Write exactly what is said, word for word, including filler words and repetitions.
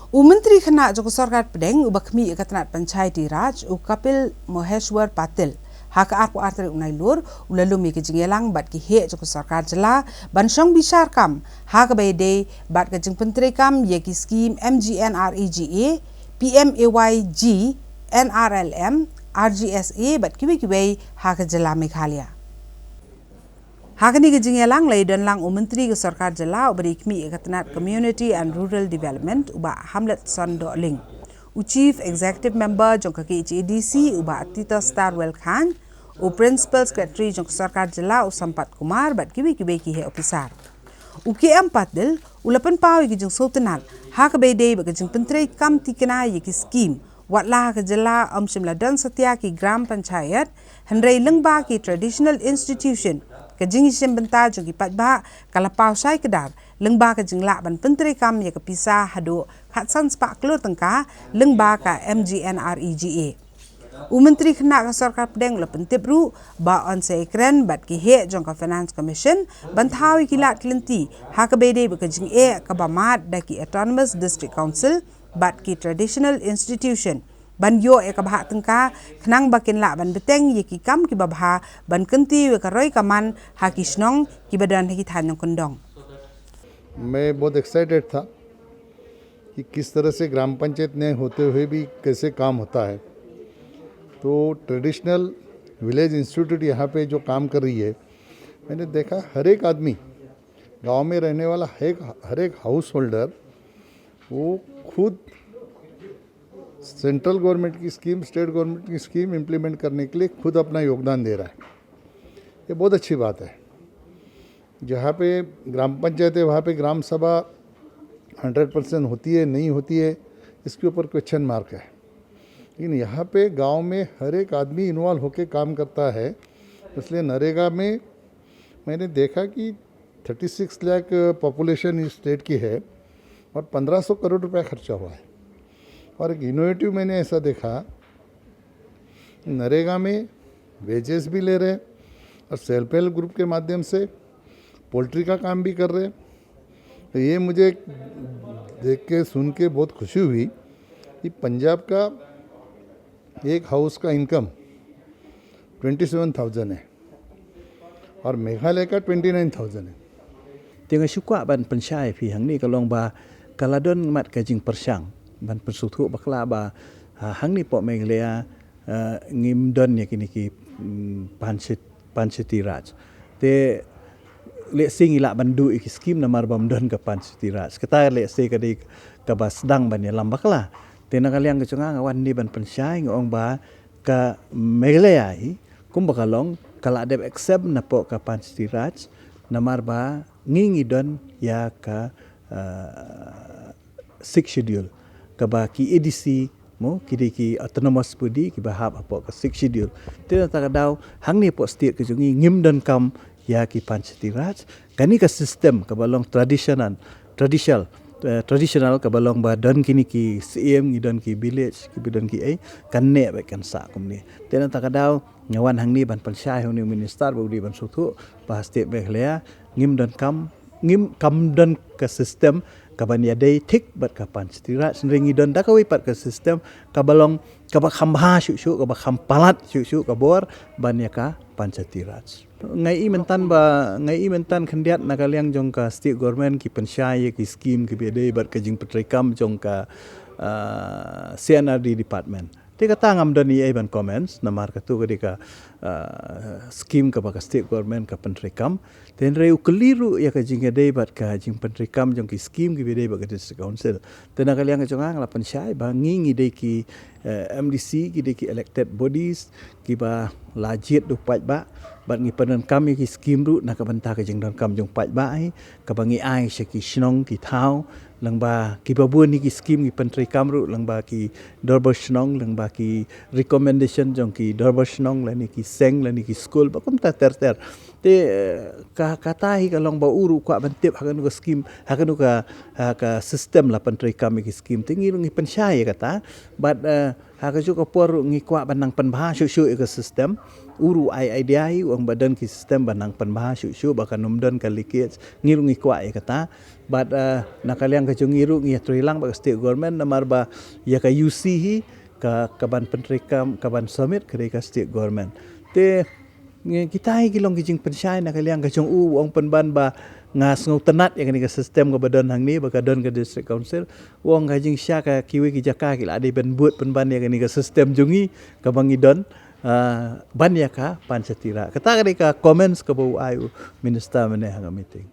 U Myntri Khynnah jong ka Sorkar Pdeng uba khmih ïa ka tnat Panchayati Raj, u Kapil Maheshwar Patil, ha ka arphew ar tarik u Nailur, u la lum ïa ka jingïalang bad ki heh jong ka Sorkar Jylla ban shong bishar kam ha kaba ïadei bad ka jingpyntreikam ïa ki skim M G N R E G A, P M A Y G, N R L M, R G S A bad kiwei kiwei ha ka Jylla Meghalaya. Ha kane ka jingïalang la ïadon lang u Myntri ka Sorkar Jylla uba dei khmih ïa ka tnat Community and Rural Development, u Bah Hamletson Dohling, u Chief Executive Member jong ka K H A D C, u Bah Titosstarwell Chyne, u Principal Secretary jong ka Sorkar Jylla, u Sampath Kumar bad kiwei kiwei ki heh ophisar. U K M Patil u la pynpaw ïa ka jingsngewtynnat ha kaba ïadei bad ka jingpyntreikam thikna ïa ki skim, watla ha ka Jylla ym shym la don satia ki Gram Panchayat, hynrei lyngba ki traditional institution, ka jingïashim bynta jong ki paidbah ka la paw shai kdar lyngba ka jinglah ban pyntreikam ïa ka pisa haduh khatsan spah klur tyngka lyngba ka M G N R E G A. U Myntri Khynnah ka Sorkar Pdeng u la pyntip ruh ba yn sa ïakren bad ki heh jong ka Finance Commission ban thaw ïa ki lad ki lynti ha kaba ïadei bad ka jingeh kaba mad da ki Autonomous District Council bad ki traditional institution ban ïoh ïa ka bhah tyngka khnang ba kin lah ban bteng ïa ki kam kiba bha ban kyntiew ïa ka roi ka man ha ki shnong kiba don ha ki thaiñ nongkyndong. मैं बहुत एक्साइटेड था कि किस तरह से ग्राम पंचायत न्याय होते हुए भी कैसे काम होता है। तो ट्रेडिशनल विलेज इंस्टीट्यूट यहाँ पे जो काम कर रही है, मैंने देखा हर एक आदमी, गांव में रहने वाला हर एक हर एक हाउस होल्डर, वो खुद सेंट्रल गवर्नमेंट की स्कीम, स्टेट गवर्नमेंट की स्कीम इम्प्लीमेंट करने के लिए खुद अपना योगदान दे रहा है। ये बहुत अच्छी बात है। जहाँ पे ग्राम पंचायत है, वहाँ पे ग्राम सभा हंड्रेड परसेंट होती है, नहीं होती है, इसके ऊपर क्वेश्चन मार्क है। लेकिन यहाँ पे गांव में हर एक आदमी इन्वॉल्व होके काम करता है। इसलिए नरेगा में मैंने देखा कि थर्टी सिक्स लाख पॉपुलेशन इस स्टेट की है और पन्द्रह सौ करोड़ रुपया खर्चा हुआ है। और एक इनोवेटिव मैंने ऐसा देखा, नरेगा में वेजेस भी ले रहे हैं और सेल्फ हेल्प ग्रुप के माध्यम से पोल्ट्री का काम भी कर रहे हैं। तो ये मुझे देख के, सुन के बहुत खुशी हुई कि पंजाब का एक हाउस का इनकम ट्वेंटी सेवन थाउजेंड है और मेघालय का ट्वेंटी नाइन थाउजेंड है। Te nga shu kwah ban pynshai ïa phi hangne ka long ba ka la don mat ka jingpyrshang ban pynsngewthuh bakla ba, ha, hangne hapoh Meghalaya, ah, ngim don ïa kine ki, mm, Panchayat, Panchayati Raj. Te lehse ngi lah ban duh ïa ki skim namar ba ym don ka Panchayati Raj. Kata lehse ka dei kaba sdang ban ïalam bakla. Te na ka liang ka jong nga, nga wan hangne ban pynshai, nga ong ba ka Meghalaya hi kumba ka long ka la dep accept napoh ka Panchayati Raj namar ba ngi ngi don ïa ka, ah, Sixth Schedule, kaba ki A D C mo, ki dei ki autonomous body kiba hap hapoh ka Sixth Schedule. Te na kata ka daw hangne hapoh state ka jong ngi ngim donkam ïa ki Panchayati Raj. Kane ka system kaba long traditional, traditional, eh, traditional kaba long ba don kine ki syiem, ngi don ki village, kiba don ki ei, kan neh bad kan sah kumne. Te na kata ka daw nga wan hangne ban pynshai ha une u minister ba u dei ban sngewthuh ba ha state Meghalaya ngim donkam, ngim, kam don ka system kaban ïadei thik bad ka Panchayati Raj, hynrei ngi don da kawei pat ka system kaba long kaba kham bha shuh shuh, kaba kham palat shuh shuh ka bor ban ïa ka Panchayati Raj. Nga i mynta ba, nga i mynta khyndiat na ka liang jong ka state government ki pynshai ïa ki skim kiba ïadei bad ka jingpyntreikam jong ka, ah, C and R D department. Te kata ngam don ei ei ban comments namar katu ka dei ka, ah, skim kaba ka state government ka pyntreikam. Te hynrei u kylli ruh ïa ka jingïadei bad ka jingpyntreikam jong ki skim kiba ïadei bad ka district council. Te na ka liang ka jong nga, nga la pynshai ba ngi ngi dei ki, eh, M D C, ki dei ki elected bodies kiba la jied da u paidbah, bad ngi pyndonkam ïa ki skim ruh na ka bynta ka jingdonkam jong u paidbah hi, kaba ngi ai sha ki shnong ki thaw, lyngba kiba bun hi ki skim ngi pyntreikam ruh lyngba ki dorbar shnong, lyngba ki recommendation jong ki dorbar shnong lane ki seng lane ki skul, ba kumta ter ter. Te ka kata hi ka long ba u ruh u kwah ban tip ha kano ka skim, ha kano ka, ha ka system la pyntreikam ïa ki skim. Te ngi ruh ngi pynshai ïa kata. Bad ha kajuh ka por ruh ngi kwah ban nang pynbha shuh shuh ïa ka system. U ruh u ai idea hi, u ong ba don ki system ban nang pynbha shuh shuh ba kan ym don ka leakage. Ngi ruh ngi kwah ïa kata. Bad na ka liang ka jong ngi ruh ngi ïatreilang bad ka state government namar ba ïa ka U C hi ka, ka ban pyntreikam, ka ban submit ka dei ka state government. Te ngi, kita hi ki long ki jingpynshai na ka liang ka jong u, u ong pynban ba nga sngewtynnat ïa kane ka system kaba don hangne ba ka don ka district council. U ong ka jingshisha ka kiwei ki jaka ki la dei ban bud pynban ïa kane ka system jong ngi kaba ngi don ban ïa ka Panchayati Raj. Kata ka dei ka comments kaba u ai u minister mynne ha ka meeting.